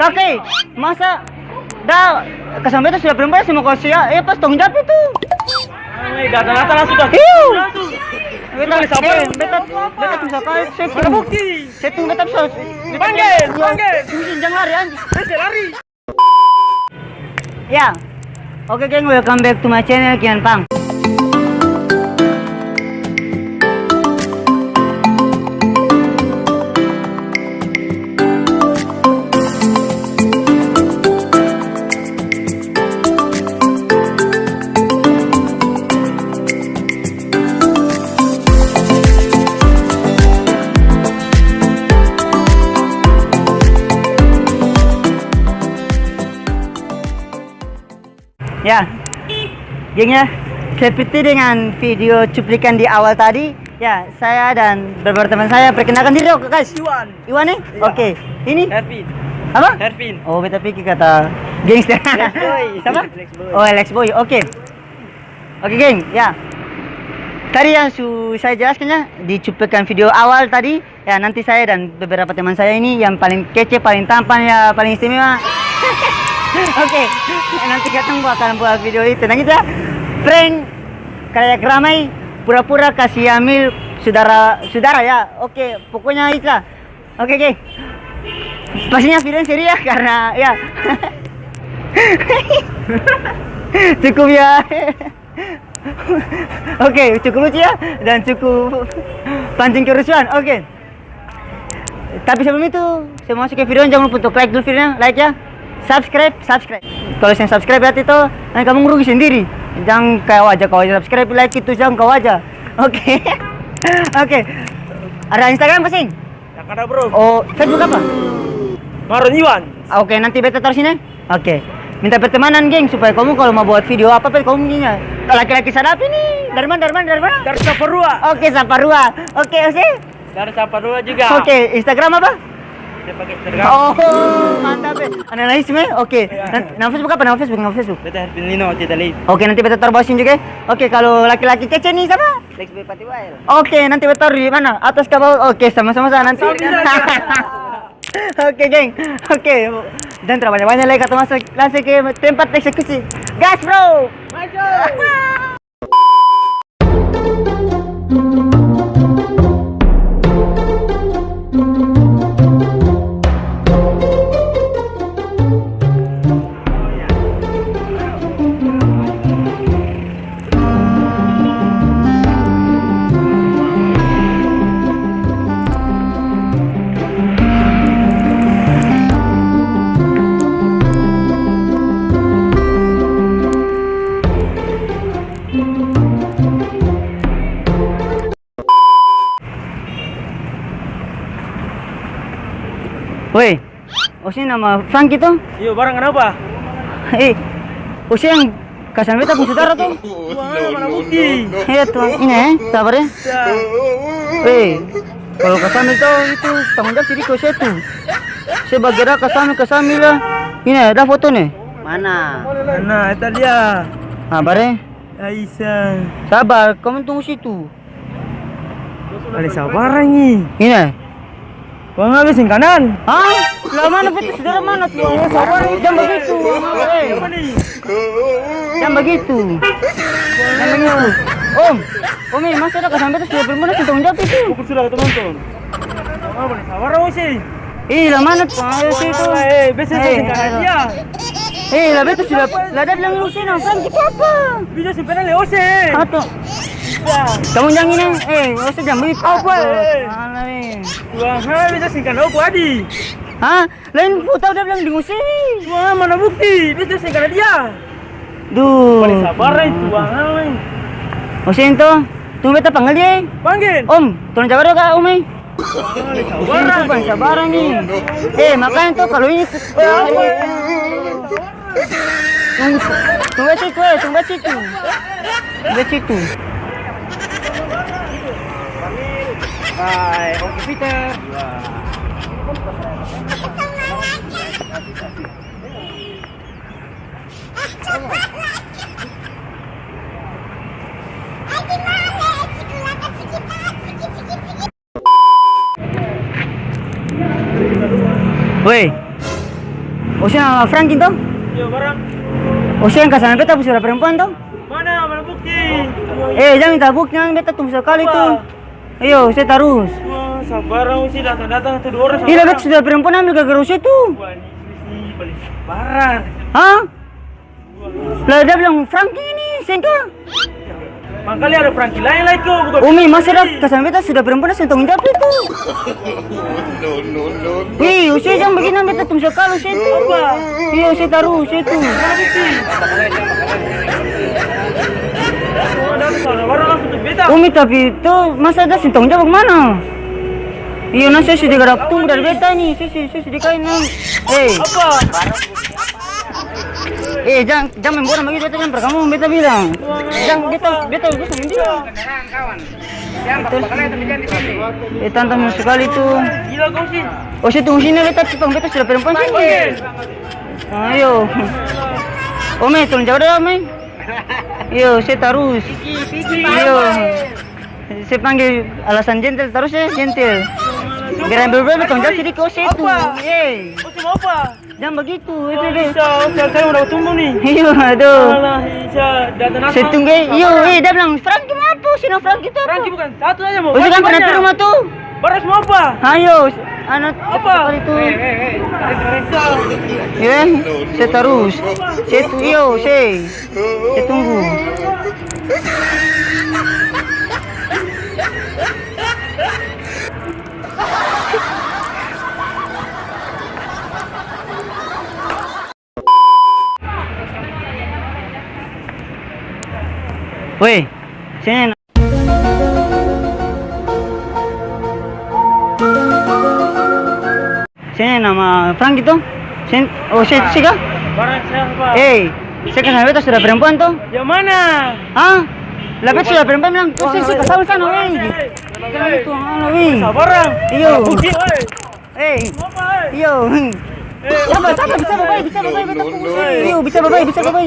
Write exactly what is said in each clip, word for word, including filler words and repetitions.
Oke, masa da kasang beta sudah perempuan semua kau sia, eh, pas tanggung jawab itu. Gata-gata langsung kasih. Hiu. Langsung. Beta, eh, beta, beta susah kali, saya. Mana bukti? Saya tunggu beta susah. Panggil, panggil. Jangan lari, anjing. Saya lari. Ya. Oke, geng, welcome back to my channel, Kian Pang. Ya, geng ya, seperti dengan video cuplikan di awal tadi, ya, saya dan beberapa teman saya, perkenalkan diri dong, guys. Iwan. Iwan nih? Iya. Oke. Ini? Hervin. Apa? Hervin. Oh, beta pikir kata gangster. Lex Boy. Siapa? Lex Boy. Oh, Lex Boy. Oke. Oke, geng, ya. Tadi yang su saya jelaskan ya, di cuplikan video awal tadi, ya, nanti saya dan beberapa teman saya ini yang paling kece, paling tampan, ya, paling istimewa. Oke, nanti katong bakalan buat video itu. Nah, gitu ya. Prank, kalayak ramai, pura-pura kasi hamil sudara, sudara, ya. Oke, pokoknya itulah. Oke, oke. Pastinya video ini seru ya, karena ya. Cukup ya. Oke, cukup lucu ya, dan cukup pancing kerusuhan. Oke. Tapi sebelum itu, sebelum masuk ke video, jangan lupa untuk like dulu videonya, like ya. Subscribe, subscribe. Kalau seng subscribe berarti itu, nanti kamu rugi sendiri. Jangan kayak wajah, kalau wajah subscribe, like itu, jangan kayak wajah. Oke. Oke. Ada Instagram, Kasing? Yang ada, bro. Oh, Facebook apa? Maron Iwan. Oke, nanti beta taruh sini. Oke. Minta pertemanan, geng, supaya kamu kalau mau buat video apa-apa, kamu punya. Laki-laki sadap ini. Dari mana, dari mana, dari mana? Dari Saparua. Oke, Saparua. Oke, Ose. Dari Saparua juga. Oke, Instagram apa? Saya pakai Instagram. Oh, mantap, eh. Analisme, oke. Iya. Nan-, nama Facebook apa? Nama Facebook, nama Facebook. Beta Hervin Lino, Cita Lip. Oke, nanti beta taruh bawah sini juga, eh. Oke, kalau laki-laki kece nih, siapa? Lex Boy Patiwael. Oke, nanti beta taruh di mana? Atas ka bawah? Oke, sama-sama sa nanti. Oke, geng. Oke. Dan tidak banyak-banyak lagi, katong masuk langsung ke tempat eksekusi. Gas, bro. Maju. Weh, ose nama Franky to? Iyo, barang kanapa? Eh, ose yang kasana beta pung sudara to? Wah, mana bukti? Iya, Tuan. Ini, eh, sabar, eh. Ya. Weh, kalo kasana to itu tanggung jawab sadiki ose tu. Se bagerak kasana, kasana lah. Ini, ada foto nih. Mana? Mana, itu dia. Sabar, eh. Aisyah. Sabar, kamu tunggu situ. Ada sabarang ni. Ini. Uang habis yang kanan. Hah? Lah, mana beta sudara mana tu? Uang sabarang. Jang bagitu. Jang bagitu. Jang bagitu. Om, Om, eh, masa ada kasana beta sudah bermula seng tanggung jawab itu? Ukur sudah, teman-teman. Apa ni? Sabarang, Om, sih. Ih, lah mana tu? Ayo, situ. Eh, beta seng kasih dia. Eh, lah beta sudah, lah dia bilang lu sini, Franky apa? Bisa simpan le ose. Apa tu? Bisa. Kamu jang ini, eh, ose jang begitu. Apa, eh? Alah, eh. Wah, ha, bisa seng kana aku, Adi. Hah? Lain foto dia bilang di ose. Wah, mana bukti? Bisa seng kana dia. Duh. Paling sabar, eh, tuang, eh. Ose itu, tunggu beta panggil dia, eh. Panggil. Om, tolong jaga dong, Kak, Om, eh. Ini tu bangsa barang ni. Eh, makanya tu kalau ini, tunggu, tunggu situ, eh, tunggu situ. Tunggu situ. Hai, Om Peter. Weh, Ose nama Franky to? Iyo, barang. Ose yang kasana beta pung sudah perempuan to? Mana? Mana bukti? Eh, jang minta bukti, jang, beta tunggu sekali tu. Apa? Iyo, ose tarus. Wah, sabarang, ose datang-datang tu dua orang. Ih, lah, beta sudah perempuan ambil gara-gara ose tu. Wah, ini, ini paling sabarang. Hah? Lah, dia bilang, "Franky ini, seng ka?" Mangkali ada Franky lain lai ko, bukan Franky. Umi, masa dah kasana beta sudah perempuan, seng tanggung jawab itu. No, no, no, no. Wih, ose jang begini, beta tunggu sekali, ose itu. Apa? Iya, ose tarus, ose itu. Mana bukti? Oh, ada saudara langsung ke beta. Umi, tapi itu masa dah seng tanggung jawab mana? Iya, nah, saya sudah garap tunggu dari beta ini, saya sudah, saya sudah kain, nah. Eh. Apa? Eh, jang, jang main bola bagitu, beta bilang par kamong, beta bilang. Jang, beta, beta, beta bilang. Eh, tantang sekali tu. Gila kau sih. Oh, saya tunggu sini, beta cipang, beta sudah perempuan sini. Ayo. Ome, tolong jaga dong, Ome. Iyo, saya tarus. Iyo. Saya panggil alasan jentel tarus ya, jentel. Biar ambil berapa tanggung jawab sedikit, oh, saya tu. Apa? Yeay. Oh, saya mau apa? Jang bagitu, itu deh. Bisa, oke, saya udah tumbuh nih. Iyo, aduh. Alah, bisa, datang apa? Saya tunggu, eh. Iyo, eh, dia bilang, "Franky mau apa? Sini Franky itu apa?" Franky bukan satu aja, mau. Oh, itu kan pernah ke rumah tuh. Baras mau apa? Ayo, anak apa? Sekali tuh. Eh, eh, eh. Bisa. Iya, saya tarus. Saya tu, iyo, saya. Saya tunggu. Weh, sini. Seng, nama Franky to? Seng, oh, se-, seng ka? Barang siapa? Eh, se kasana beta sudah perempuan to? Yang mana? Hah? Lah beta sudah perempuan bilang, "Tuh, se, se kasana sana, weh." Bilang itu, halo, weh. Sabarang. Iyo. Bukti, weh. Eh. Apa, eh? Iyo. Eh, sabar, sabar, bisa babae, bisa babae, beta tunggu sini. Iyo, bisa babae, bisa babae.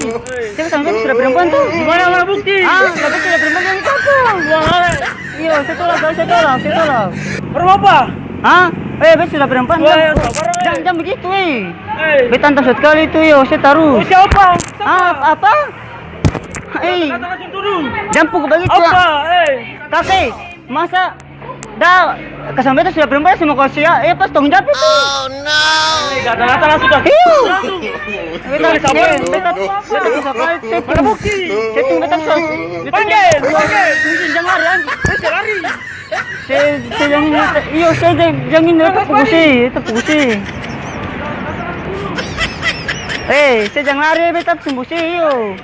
Saya kasana beta sudah perempuan to? Di mana, mana bukti? Ah, lah beta sudah perempuan bilang itu apa? Buang air. Iyo, saya tolak, saya tolak, saya tolak. Perlu apa? Hah? Eh, beta sudah perempuan, wah, jang, ya, sabar, eh. Jang, jang begitu, eh. Eh. Beta hantam satu kali itu, yo, saya tarus. Oh, siapa? Siapa? Ah, apa? Eh. Datang langsung turun. Jang pukul begitu, apa, ah. Eh? Kake, masa da kasana beta sudah perempuan, semua kau sia, eh, pas tanggung jawab itu. Oh, no. Eh, datang, datang langsung, dah. Hiu. Langsung. Beta, beta, beta, beta, beta, mana bukti? Saya tunggu beta, so. Panggil, panggil. Jangan lari, anjing. Saya lari. Saya, saya jang ini, iyo, saya jang, jang ini, itu pusing, itu pusing. Eh, saya jang lari, beta pusing, iyo.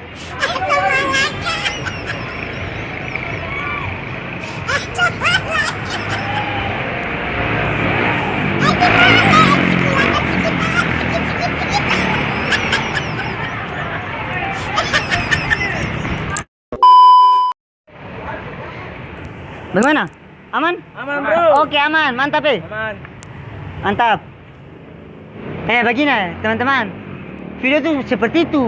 Bagaimana? Aman? Aman, bro. Oke, aman. Mantap, eh. Aman. Mantap. Eh, bagini, teman-teman. Video tuh seperti itu.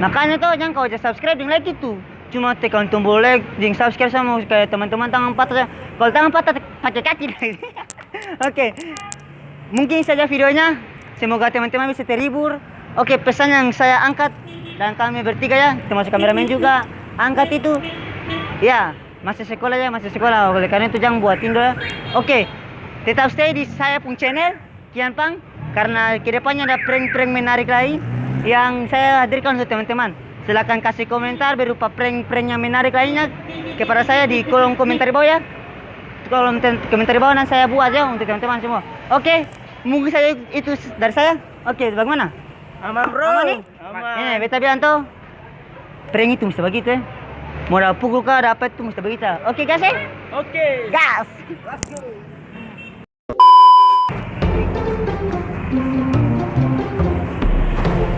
Makanya tuh, jang kau aja subscribe deng like itu. Cuma tekan tombol like deng subscribe sama kayak teman-teman tangan patah. Kalau tangan patah, pakai kaki. Oke. Mungkin saja videonya. Semoga teman-teman bisa terhibur. Oke, pesan yang saya angkat dan kami bertiga ya, termasuk kameramen juga, angkat itu, ya, masih sekolah ya, masih sekolah. Oleh karena itu jang buat tindo ya. Oke, tetap stay di saya pung channel, Kian Pang, karena kedepannya ada prank-prank menarik lain yang saya hadirkan untuk teman-teman. Silakan kasih komentar berupa prank-prank yang menarik lainnya kepada saya di kolom komentar di bawah ya. Kolom ten-, komentar di bawah, nanti saya buat ya untuk teman-teman semua. Oke, mungkin saja itu dari saya. Oke, bagaimana? Aman, bro. Aman, nih? Aman. Eh, beta bilang to, prank itu mesti bagitu, eh. Mau ada pukul ka, ada apa itu mesti bagitu. Oke, gas, eh? Oke. Gas.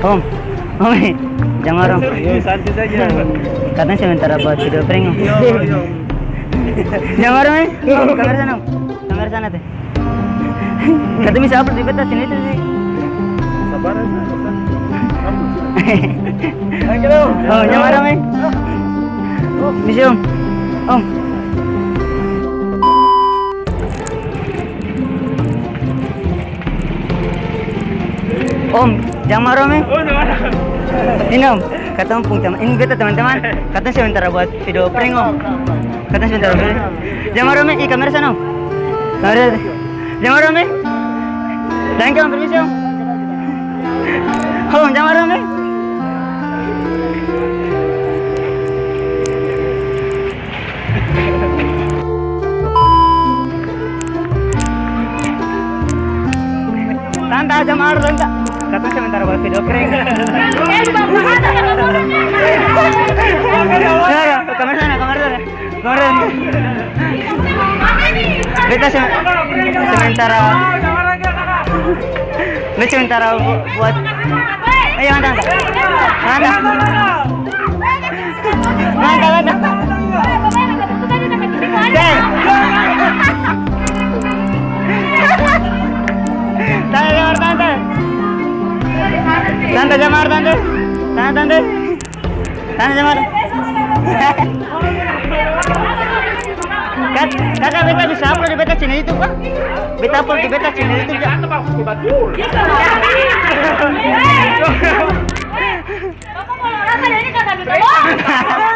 Om, om, eh, jang marah, om. Santai, santai saja. Katanya sementara buat video prank, om. Iya, iya. Jang marah, eh. Kamera sana, om. Kamera sana, teh. Katanya bisa upload di beta sini itu, sih. Sabar aja, sabar. Oh, jang marah, eh. Bisa, om. Om. Om, jang maro, Om, e. Ini, Om, katong pung teman, ini beta teman-teman. Katong sementara buat video prank, Om. Katong sementara buat video. Jang maro, Om, e. Ih, kamera sana, Om. Kamera. Jang maro, Om, e. Danke, Om, permisi, Om. Om, jang maro, Om, e. Tanta, jang maro, Tanta. Katong sementara buat video prank. Ya, ya, kamera sana, kamera sana. Kamera sana. Beta se-, sementara, beta sementara bu-, buat, ayo, Tanta. Tanta. Tanta, Tanta. Teh. Tanta, jang maro, Tanta. Tanta, jang maro, Tanta. Tanta, Tanta. Tanta, jang maro. Kat-, kaka, beta bisa upload di beta channel YouTube, ka? Beta upload di beta channel YouTube, ka? Bapak mau rasa dari ini kata duta doang.